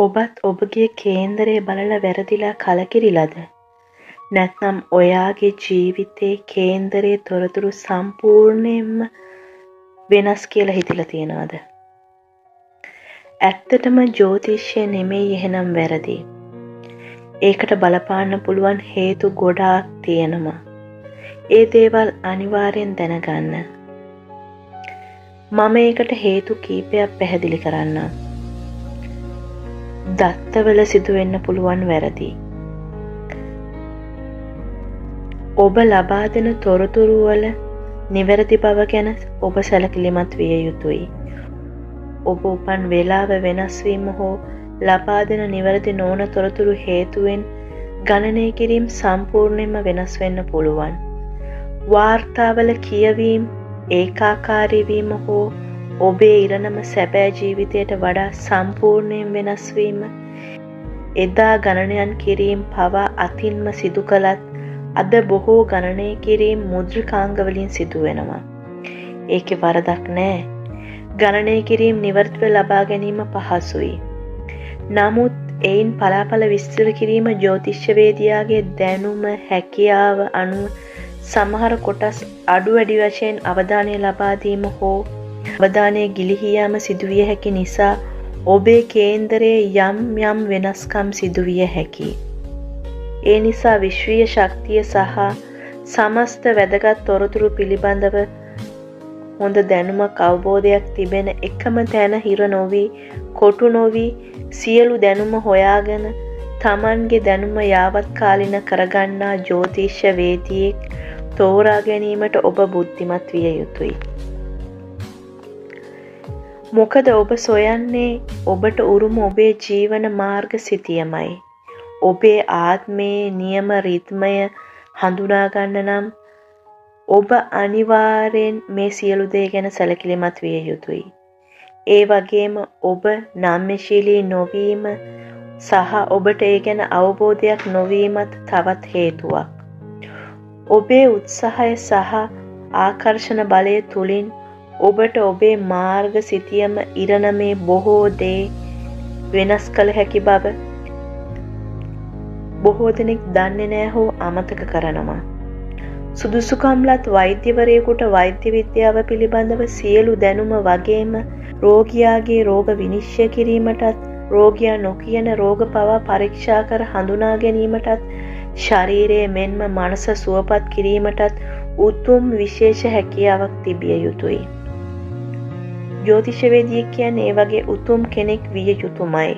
ඔබත් ඔබගේ කේන්දරය බලලා වැරදිලා කලකිරිලාද? නැත්නම් ඔයාගේ ජීවිතේ කේන්දරයේ තොරතුරු සම්පූර්ණයෙන්ම වෙනස් කියලා හිතිලා තියනවද? ඇත්තටම ජ්‍යොතිෂය නෙමෙයි එහෙනම් වැරදි. ඒකට බලපාන්න පුළුවන් හේතු ගොඩාක් තියෙනවා. ඒ දේවල් අනිවාර්යෙන් දැනගන්න. මම ඒකට හේතු කීපයක් පැහැදිලි කරන්නම්. දත්තවල සිදුවෙන්න පුළුවන් වැරදි. ඔබ ලබා දෙන තොරතුරු වල නිවැරදි බව ගැන ඔබ සැලකිලිමත් විය යුතුයි. ඔබ උපන් වේලාව වෙනස් වීම හෝ ලබා දෙන නිවැරදි නොවන තොරතුරු හේතුවෙන් ගණනය කිරීම සම්පූර්ණයෙන්ම වෙනස් වෙන්න පුළුවන්. වාර්තාවල කියවීම් ඒකාකාරී වීම හෝ ඔබේ ඉරණම සැබෑ ජීවිතයට වඩා සම්පූර්ණයෙන් වෙනස් වීම, එදා ගණනයන් කිරීම පවා අතින්ම සිදු කළත් අද බොහෝ ගණනය කිරීම මුද්‍රිකාංග වලින් සිදු වෙනවා. ඒකේ වරදක් නෑ. ගණනය කිරීම නිවැරදිව ලබා ගැනීම පහසුයි. නමුත් එයින් පලාපල විස්තර කිරීම ජ්‍යොතිෂවේදියාගේ දැනුම හැකියාව අනුව සමහර කොටස් අඩු වැඩි වශයෙන් අවධානය ලබා දීම හෝ අවධානය ගිලිහී යාම සිදුවිය හැකි නිසා ඔබේ කේන්දරයේ යම් යම් වෙනස්කම් සිදුවිය හැකියි. ඒ නිසා විශ්වීය ශක්තිය සහ සමස්ත වැදගත් තොරතුරු පිළිබඳව හොඳ දැනුමක් අවබෝධයක් තිබෙන එකම තැන හිර නොවී කොටු නොවී සියලු දැනුම හොයාගෙන තමන්ගේ දැනුම යාවත්කාලින කරගන්නා ජ්‍යොතිෂ වේදියෙක් තෝරා ගැනීමට ඔබ බුද්ධිමත් විය යුතුයි. මොකද ඔබ සොයන්නේ ඔබට උරුම ඔබේ ජීවන මාර්ග සිතියමයි. ඔබේ ආත්මයේ නියම රිද්මය හඳුනා ගන්න නම් ඔබ අනිවාර්යෙන් මේ සියලු දේ ගැන සැලකිලිමත් විය යුතුයි. ඒ වගේම ඔබ නම්‍යශීලී නොවීම සහ ඔබට ඒ ගැන අවබෝධයක් නොවීමත් තවත් හේතුවක්. ඔබේ උත්සාහය සහ ආකර්ෂණ බලය තුලින් ඔබට ඔබේ මාර්ග සිතියම ඉරණමේ බොහෝ දේ වෙනස් කළ හැකි බව බොහෝ දෙනෙක් දන්නේ නැහැ හෝ අමතක කරනවා. සුදුසුකම් ලත් වෛද්‍යවරයෙකුට වෛද්‍ය විද්‍යාව පිළිබඳව සියලු දැනුම වගේම රෝගියාගේ රෝග විනිශ්චය කිරීමටත්, රෝගියා නොකියන රෝග පවා පරීක්ෂා කර හඳුනා ගැනීමටත්, ශරීරයේ මෙන්ම මනස සුවපත් කිරීමටත් උතුම් විශේෂ හැකියාවක් තිබිය යුතුයි. ජ්‍යොතිෂවේදියෙක් කියන්නේ ඒ වගේ උතුම් කෙනෙක් විය යුතුමයි.